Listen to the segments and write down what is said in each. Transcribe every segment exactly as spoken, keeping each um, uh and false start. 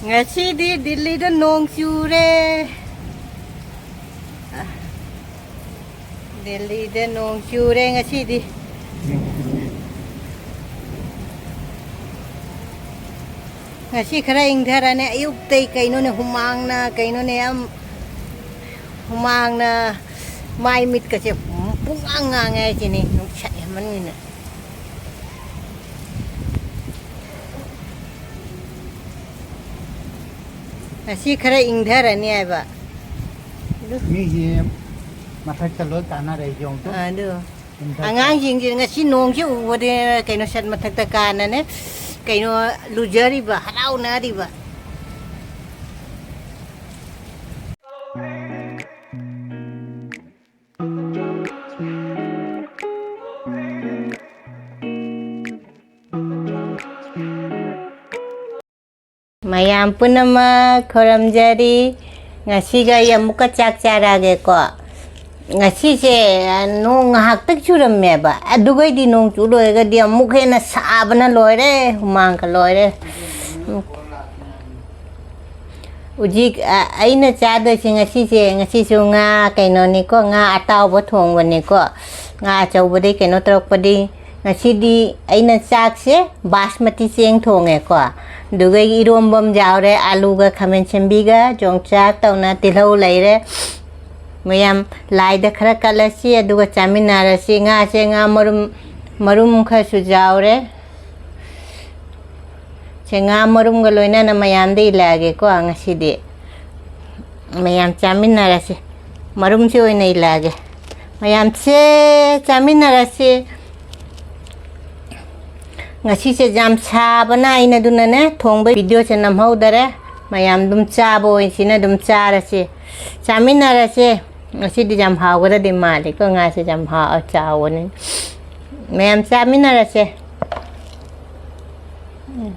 ꯉꯁꯤꯗꯤ ꯗꯤꯜꯂꯤꯗ ꯅꯣꯡ ꯆꯨꯔꯦ꯫ ꯗꯤꯜꯂꯤꯗ ꯅꯣꯡ ꯆꯨꯔꯦ ꯉꯁꯤꯗꯤ꯫ ꯉꯁꯤ ꯈꯔ ꯏꯪꯊꯔꯅꯤ꯫ ꯑꯌꯨꯛꯇꯩ ꯀꯩꯅꯣꯅꯦ, ꯍꯨꯃꯥꯡꯅ ꯀꯩꯅꯣꯅꯦ, ꯌꯥꯝ ꯍꯨꯃꯥꯡꯅ ꯃꯥꯏ ꯃꯤꯠꯀꯁꯦ ꯄꯨꯡꯉꯥꯡ ꯉꯥꯡꯉꯦ ꯍꯥꯏꯁꯤꯅꯤ, ꯅꯨꯡꯁꯥ ꯍꯦꯟꯃꯟꯒꯤꯅ꯫ ꯉꯁꯤ ꯈꯔ ꯏꯪꯊꯔꯅꯤ ꯍꯥꯏꯕ꯫ ꯃꯤꯁꯤ ꯃꯊꯛꯇ ꯂꯣꯏ ꯀꯥꯟꯅꯔꯦ, ꯌꯦꯡꯉꯨ꯫ ꯑꯗꯨ ꯏꯪꯊꯔꯦ꯫ ꯑꯉꯥꯡꯁꯤꯡꯁꯤ ꯉꯁꯤ ꯅꯣꯡꯁꯤ ꯎꯕꯗ ꯀꯩꯅꯣ ꯁꯠ ꯃꯊꯛꯇ ꯀꯥꯟꯅꯅꯦ, ꯀꯩꯅꯣ ꯂꯨꯖꯔꯤꯕ, ꯍꯔꯥꯎꯅꯔꯤꯕ꯫ ꯃꯌꯥꯝ ꯄꯨꯝꯅꯃꯛ ꯈꯨꯔꯨꯝꯖꯔꯤ꯫ ꯉꯁꯤꯒ ꯑꯩ ꯑꯃꯨꯛꯀ ꯆꯥꯛ ꯆꯥꯔꯛꯑꯒꯦꯀꯣ꯫ ꯉꯁꯤꯁꯦ, ꯑ, ꯅꯣꯡ ꯉꯥꯏꯍꯥꯛꯇꯪ ꯆꯨꯔꯝꯃꯦꯕ, ꯑꯗꯨꯒꯩꯗꯤ ꯅꯣꯡ ꯆꯨ ꯂꯣꯏꯔꯒꯗꯤ ꯑꯃꯨꯛ ꯍꯦꯟꯅ ꯁꯥꯕꯅ ꯂꯣꯏꯔꯦ, ꯍꯨꯃꯥꯡꯒ ꯂꯣꯏꯔꯦ꯫ ꯍꯧꯖꯤꯛ, ꯑ, ꯑꯩꯅ ꯆꯥꯗꯣꯏꯁꯦ ꯉꯁꯤꯁꯦ, ꯉꯁꯤꯁꯨ ꯉꯥ ꯀꯩꯅꯣꯅꯤꯀꯣ, ꯉꯥ ꯑꯇꯥꯎꯕ ꯊꯣꯡꯕꯅꯤꯀꯣ, ꯉꯥ ꯑꯆꯧꯕꯗꯩ ꯀꯩꯅꯣ ꯇꯧꯔꯛꯄꯗꯤ꯫ ꯉꯁꯤꯗꯤ ꯑꯩꯅ ꯆꯥꯛꯁꯦ ꯕꯥꯁꯃꯇꯤ ꯆꯦꯡ ꯊꯣꯡꯉꯦꯀꯣ, ꯑꯗꯨꯒ ꯏꯔꯣꯝꯕ ꯑꯃ ꯌꯥꯎꯔꯦ, ꯑꯂꯨꯒ ꯈꯥꯃꯦꯟ ꯁꯦꯝꯕꯤꯒ ꯌꯣꯡꯆꯥꯛ ꯇꯧꯅ ꯇꯤꯜꯍꯧ ꯂꯩꯔꯦ꯫ ꯃꯌꯥꯝ ꯂꯥꯏꯗ ꯈꯔ ꯀꯠꯂꯁꯤ, ꯑꯗꯨꯒ ꯆꯥꯃꯤꯟꯅꯔꯁꯤ꯫ ꯉꯥꯁꯦ ꯉꯥ ꯃꯔꯨꯝ, ꯃꯔꯨꯝ ꯈꯔꯁꯨ ꯌꯥꯎꯔꯦ꯫ ꯁꯦ, ꯉꯥ ꯃꯔꯨꯝꯒ ꯂꯣꯏꯅꯅ ꯃꯌꯥꯝꯗ ꯏꯜꯂꯛꯑꯒꯦꯀꯣ ꯉꯁꯤꯗꯤ꯫ ꯃꯌꯥꯝ ꯆꯥꯃꯤꯟꯅꯔꯁꯤ꯫ ꯃꯔꯨꯝꯁꯤ ꯑꯣꯏꯅ ꯏꯜꯂꯛꯑꯒꯦ꯫ ꯃꯌꯥꯝꯁꯦ ꯆꯥꯃꯤꯟꯅꯔꯁꯤ꯫ ꯉꯁꯤꯁꯦ ꯌꯥꯝ ꯁꯥꯕꯅ ꯑꯩꯅ ꯑꯗꯨꯅꯅꯦ ꯊꯣꯡꯕ videoꯁꯦ ꯅꯝꯍꯧꯗꯔꯦ꯫ ꯃꯌꯥꯝ ꯑꯗꯨꯝ ꯆꯥꯕ ꯑꯣꯏꯁꯤꯅ ꯑꯗꯨꯝ ꯆꯥꯔꯁꯤ꯫ ꯆꯥꯃꯤꯟꯅꯔꯁꯦ꯫ ꯉꯁꯤꯗꯤ ꯌꯥꯝ ꯍꯥꯎꯒꯗꯗꯤ ꯃꯥꯜꯂꯤꯀꯣ, ꯉꯥꯁꯦ ꯌꯥꯝ ꯍꯥꯎ-, ꯆꯥꯎꯕꯅꯤ꯫ ꯃꯌꯥꯝ ꯆꯥꯃꯤꯟꯅꯔꯁꯦ꯫ ꯎꯝ꯫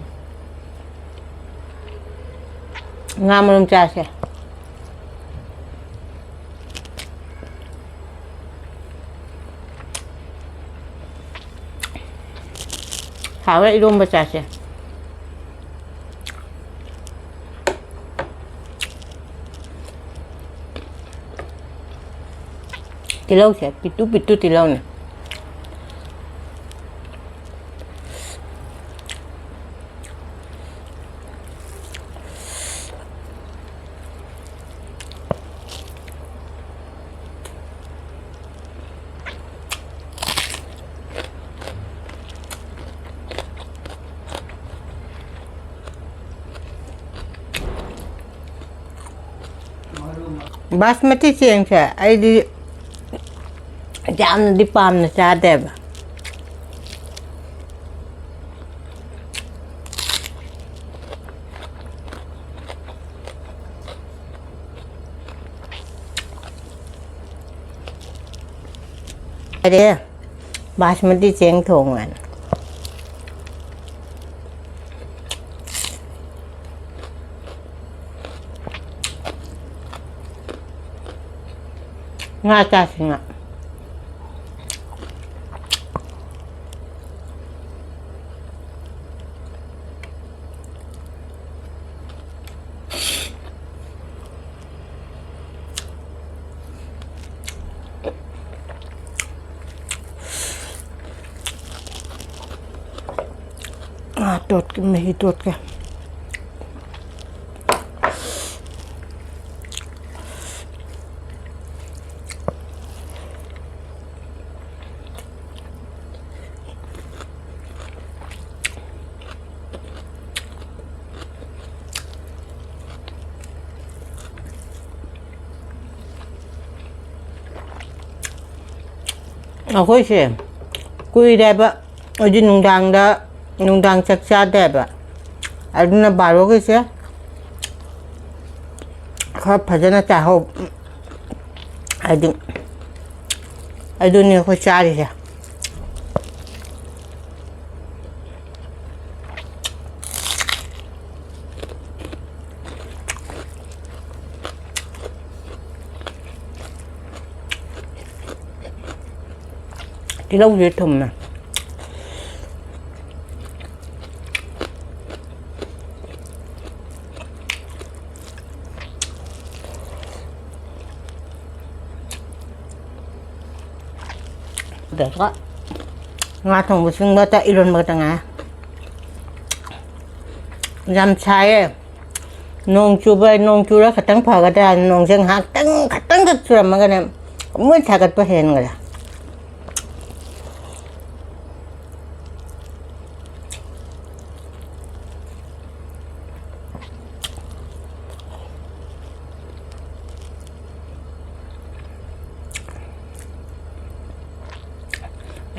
ꯉꯥ ꯃꯔꯨꯝ ꯆꯥꯁꯦ꯫ ꯍꯥꯎꯔꯦ, ꯏꯔꯣꯝꯕ ꯆꯥꯁꯦ꯫ ꯇꯤꯜꯍꯧꯁꯦ ꯄꯤꯛꯇꯨ ꯄꯤꯛꯇꯨ ꯇꯤꯜꯍꯧꯅꯦ꯫ ꯕꯥꯁꯃꯇꯤ ꯆꯦꯡꯁꯦ ꯑꯩꯗꯤ ꯌꯥꯝꯅꯗꯤ ꯄꯥꯝꯅ ꯆꯥꯗꯦꯕ꯫ ꯑꯔꯦ, ꯕꯥꯁꯃꯇꯤ ꯆꯦꯡ ꯊꯣꯡꯉꯦ꯫ ꯉꯥ ꯆꯥꯁꯤ, ꯉꯥ꯫ ꯉꯥ ꯇꯣꯠꯀꯦ, ꯃꯍꯤ ꯇꯣꯠꯀꯦ꯫ ꯑꯩꯈꯣꯏꯁꯦ ꯀꯨꯏꯔꯦꯕ, ꯑꯩꯗꯤ ꯅꯨꯡꯗꯥꯡꯗ, ꯅꯨꯡꯗꯥꯡ ꯆꯥꯛ ꯆꯥꯗꯦꯕ꯫ ꯑꯗꯨꯅ ꯕꯥꯔꯣꯒꯤꯁꯦ ꯈꯔ ꯐꯖꯅ ꯆꯥꯍꯧ-, ꯍꯥꯏꯗꯤ, ꯑꯗꯨꯅꯤ ꯑꯩꯈꯣꯏ ꯆꯥꯔꯤꯁꯦ꯫ ꯇꯤꯜꯍꯧꯁꯦ ꯊꯨꯝꯃꯦ꯫ ꯉꯥ ꯊꯣꯡꯕ ꯁꯤꯡꯕꯇ ꯏꯔꯣꯟꯕ ꯈꯛꯇ ꯉꯥꯏ꯫ ꯌꯥꯝ ꯁꯥꯏꯌꯦ꯫ ꯅꯣꯡ ꯆꯨꯕ, ꯅꯣꯡ ꯆꯨꯔ ꯈꯇꯪ ꯐꯒꯗ꯭ꯔꯥ? ꯅꯣꯡꯁꯦ ꯉꯥꯏꯍꯥꯛꯇꯪ, ꯈꯇꯪꯈꯛ ꯆꯨꯔꯝꯃꯒꯅꯦ, ꯑꯃꯨꯛ ꯁꯥꯒꯠꯄ ꯍꯦꯟꯈ꯭ꯔꯦ꯫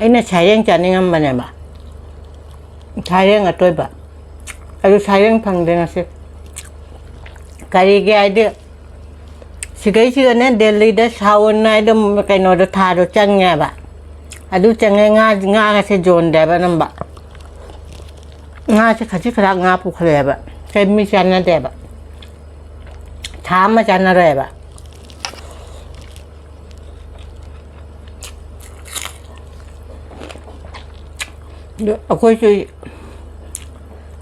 ꯑꯩꯅ ꯁꯥꯏꯔꯦꯡ ꯆꯥꯅꯤꯡꯉꯝꯕꯅꯦꯕ, ꯁꯥꯏꯔꯦꯡ ꯑꯇꯣꯏꯕ꯫ ꯑꯗꯨ ꯁꯥꯏꯔꯦꯡ ꯐꯪꯗꯦ ꯉꯁꯤ꯫ ꯀꯔꯤꯒꯤ ꯍꯥꯏꯗꯤ, ꯁꯤꯗꯩꯁꯤꯗꯅꯦ, ꯗꯦꯜꯂꯤꯗ ꯁꯥꯎꯟ ꯍꯥꯏꯗꯣ, ꯀꯩꯅꯣꯗꯣ, ꯊꯥꯗꯣ ꯆꯪꯉꯦꯕ꯫ ꯑꯗꯨ ꯆꯪꯉꯦ, ꯉꯥ, ꯉꯥꯒꯁꯦ ꯌꯣꯟꯗꯦꯕ ꯑꯅꯝꯕ꯫ ꯉꯥꯁꯦ ꯈꯖꯤꯛ ꯈꯔ ꯉꯥ ꯄꯨꯈꯠꯂꯛꯑꯦꯕ꯫ ꯁꯦ ꯃꯤ ꯆꯥꯟꯅꯗꯦꯕ꯫ ꯊꯥ ꯑꯃ ꯆꯥꯟꯅꯔꯣꯏꯕ꯫ ꯑꯗꯨ ꯑꯩꯈꯣꯏꯁꯨ,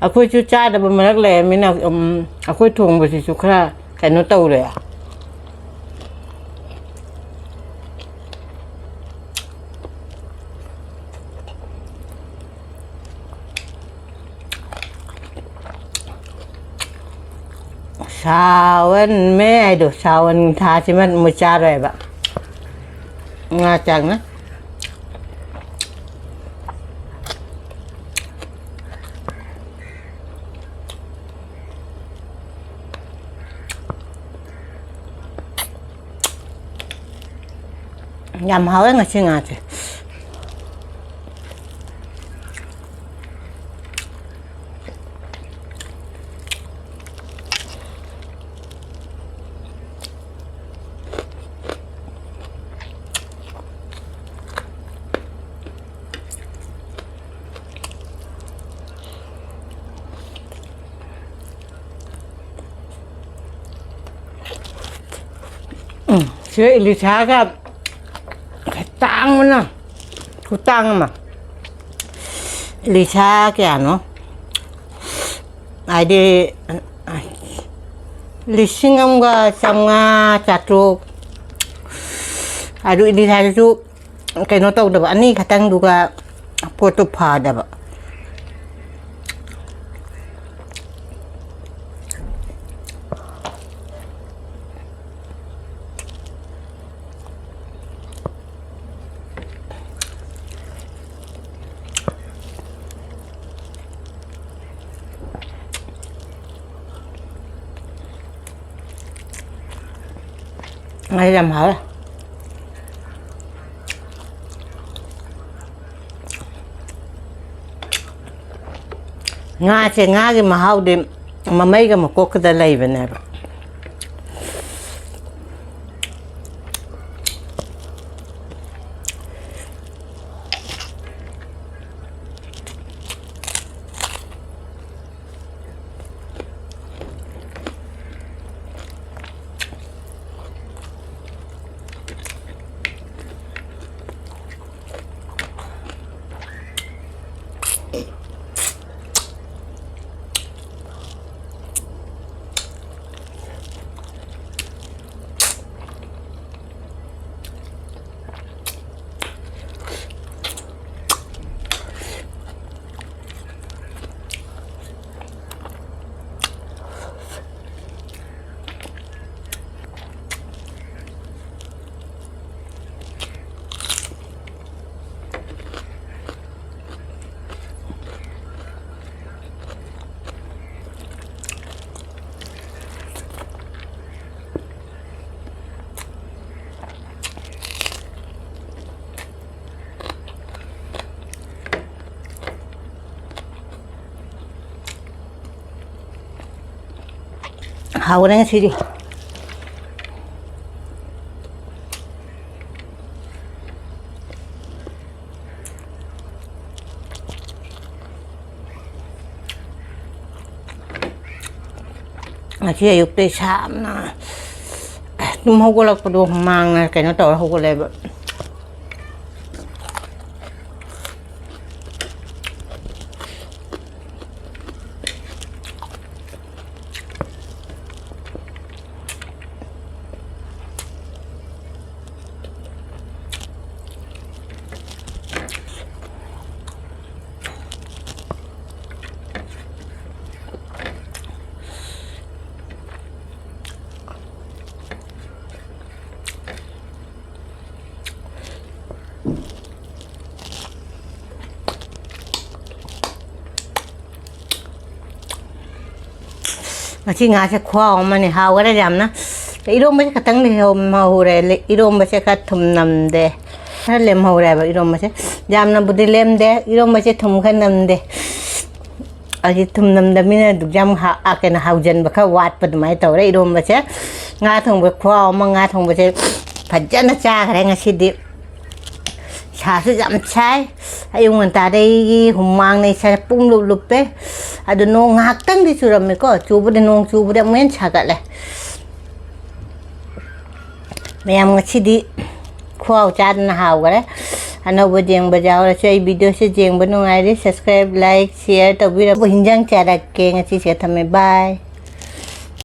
ꯑꯩꯈꯣꯏꯁꯨ ꯆꯥꯗꯕ ꯃꯔꯛ ꯂꯩꯔꯃꯤꯅ, ꯎꯝ, ꯑꯩꯈꯣꯏ ꯊꯣꯡꯕꯁꯤꯁꯨ ꯈꯔ ꯀꯩꯅꯣ ꯇꯧꯔꯦ꯫ ꯁꯥꯎꯟ ꯃꯦ ꯍꯥꯏꯗꯣ, ꯁꯥꯎꯟ ꯊꯥꯁꯤꯃ ꯃꯣꯏ ꯆꯥꯔꯣꯏꯕ꯫ ꯉꯥ ꯆꯥꯛꯅ꯫ ꯌꯥꯝ ꯍꯥꯎꯋꯦ ꯉꯁꯤ ꯉꯥꯁꯦ꯫ ꯎꯝ, ꯁꯤ ꯏꯂꯤꯁꯥꯒ ꯇꯥꯡꯕꯅ ꯈꯨꯇꯥꯡ ꯑꯃ꯫ ꯏꯂꯤꯁꯥ ꯀꯌꯥꯅꯣ? ꯍꯥꯏꯗꯤ, ꯂꯤꯁꯤꯡ ꯑꯃꯒ ꯆꯥꯝꯃꯉꯥ, ꯆꯥꯇ꯭ꯔꯨꯛ꯫ ꯑꯗꯨ ꯏꯂꯤꯁꯥꯗꯨꯁꯨ ꯀꯩꯅꯣ ꯇꯧꯗꯕ, ꯑꯅꯤ ꯈꯛꯇꯪꯗꯨꯒ ꯄꯣꯠꯇꯨ ꯐꯗꯕ꯫ ꯑꯩ ꯌꯥꯝ ꯍꯥꯎꯋꯦ꯫ ꯉꯥꯁꯦ, ꯉꯥꯒꯤ ꯃꯍꯥꯎꯗꯤ ꯃꯃꯩꯒ ꯃꯀꯣꯛꯀꯗ ꯂꯩꯕꯅꯦꯕ꯫ ꯍꯥꯎꯔꯦ ꯉꯁꯤꯗꯤ꯫ ꯉꯁꯤ ꯑꯌꯨꯛꯇꯩ ꯁꯥꯕꯅ ꯇꯨꯝ ꯍꯧꯒꯠꯂꯛꯄꯗꯣ ꯍꯨꯃꯥꯡꯅ ꯀꯩꯅꯣ ꯇꯧꯔ ꯍꯧꯒꯠꯂꯦꯕ꯫ ꯉꯁꯤ ꯉꯥꯁꯦ ꯈꯨꯍꯥꯎ ꯑꯃꯅꯦ, ꯍꯥꯎꯈꯔꯦ ꯌꯥꯝꯅ꯫ ꯏꯔꯣꯝꯕꯁꯦ ꯈꯇꯪꯗꯤ ꯂꯦꯝꯍꯧꯔꯦ꯫ ꯂꯦ-, ꯏꯔꯣꯝꯕꯁꯦ ꯈꯔ ꯊꯨꯝ ꯅꯝꯗꯦ꯫ ꯈꯔ ꯂꯦꯝꯍꯧꯔꯦꯕ ꯏꯔꯣꯝꯕꯁꯦ꯫ ꯌꯥꯝꯅꯕꯨꯗꯤ ꯂꯦꯝꯗꯦ꯫ ꯏꯔꯣꯝꯕꯁꯦ ꯊꯨꯝ ꯈꯔ ꯅꯝꯗꯦ꯫ ꯑꯁꯤ ꯊꯨꯝ ꯅꯝꯗꯕꯅꯤꯅ ꯑꯗꯨꯛ ꯌꯥꯝ ꯍꯥ-, ꯑ, ꯀꯩꯅꯣ, ꯍꯥꯎꯖꯟꯕ ꯈꯔ ꯋꯥꯠꯄ ꯑꯗꯨꯃꯥꯏꯅ ꯇꯧꯔꯦ ꯏꯔꯣꯝꯕꯁꯦ꯫ ꯉꯥ ꯊꯣꯡꯕ ꯈꯨꯍꯥꯎ ꯑꯃ, ꯉꯥ ꯊꯣꯡꯕꯁꯦ ꯐꯖꯅ ꯆꯥꯈ꯭ꯔꯦ ꯉꯁꯤꯗꯤ꯫ ꯁꯥꯁꯨ ꯌꯥꯝ ꯁꯥꯏ꯫ ꯑꯌꯨꯛ ꯉꯟꯇꯥꯗꯒꯤ ꯍꯨꯃꯥꯡꯅ ꯏꯁꯥꯁꯦ ꯄꯨꯡꯂꯨꯞ ꯂꯨꯞꯄꯦ꯫ ꯑꯗꯨ ꯅꯣꯡ ꯉꯥꯏꯍꯥꯛꯇꯪꯗꯤ ꯆꯨꯔꯝꯃꯦꯀꯣ꯫ ꯆꯨꯕꯗꯤ, ꯅꯣꯡ ꯆꯨꯕꯗꯤ ꯑꯃꯨꯛ ꯍꯦꯟꯅ ꯁꯥꯒꯠꯂꯦ꯫ ꯃꯌꯥꯝ ꯉꯁꯤꯗꯤ ꯈꯨꯍꯥꯎ ꯆꯥꯗꯅ ꯍꯥꯎꯈꯔꯦ꯫ ꯑꯅꯧꯕ ꯌꯦꯡꯕ ꯌꯥꯎꯔꯁꯨ ꯑꯩ ꯚꯤꯗꯤꯑꯣꯁꯦ ꯌꯦꯡꯕ ꯅꯨꯡꯉꯥꯏꯔꯤ꯫ Subscribe, like, share ꯇꯧꯕꯤꯔꯕ ꯍꯤꯟꯖꯥꯡ ꯆꯥꯔꯛꯀꯦ꯫ ꯉꯁꯤꯁꯦ ꯊꯝꯃꯦ꯫ Bye꯫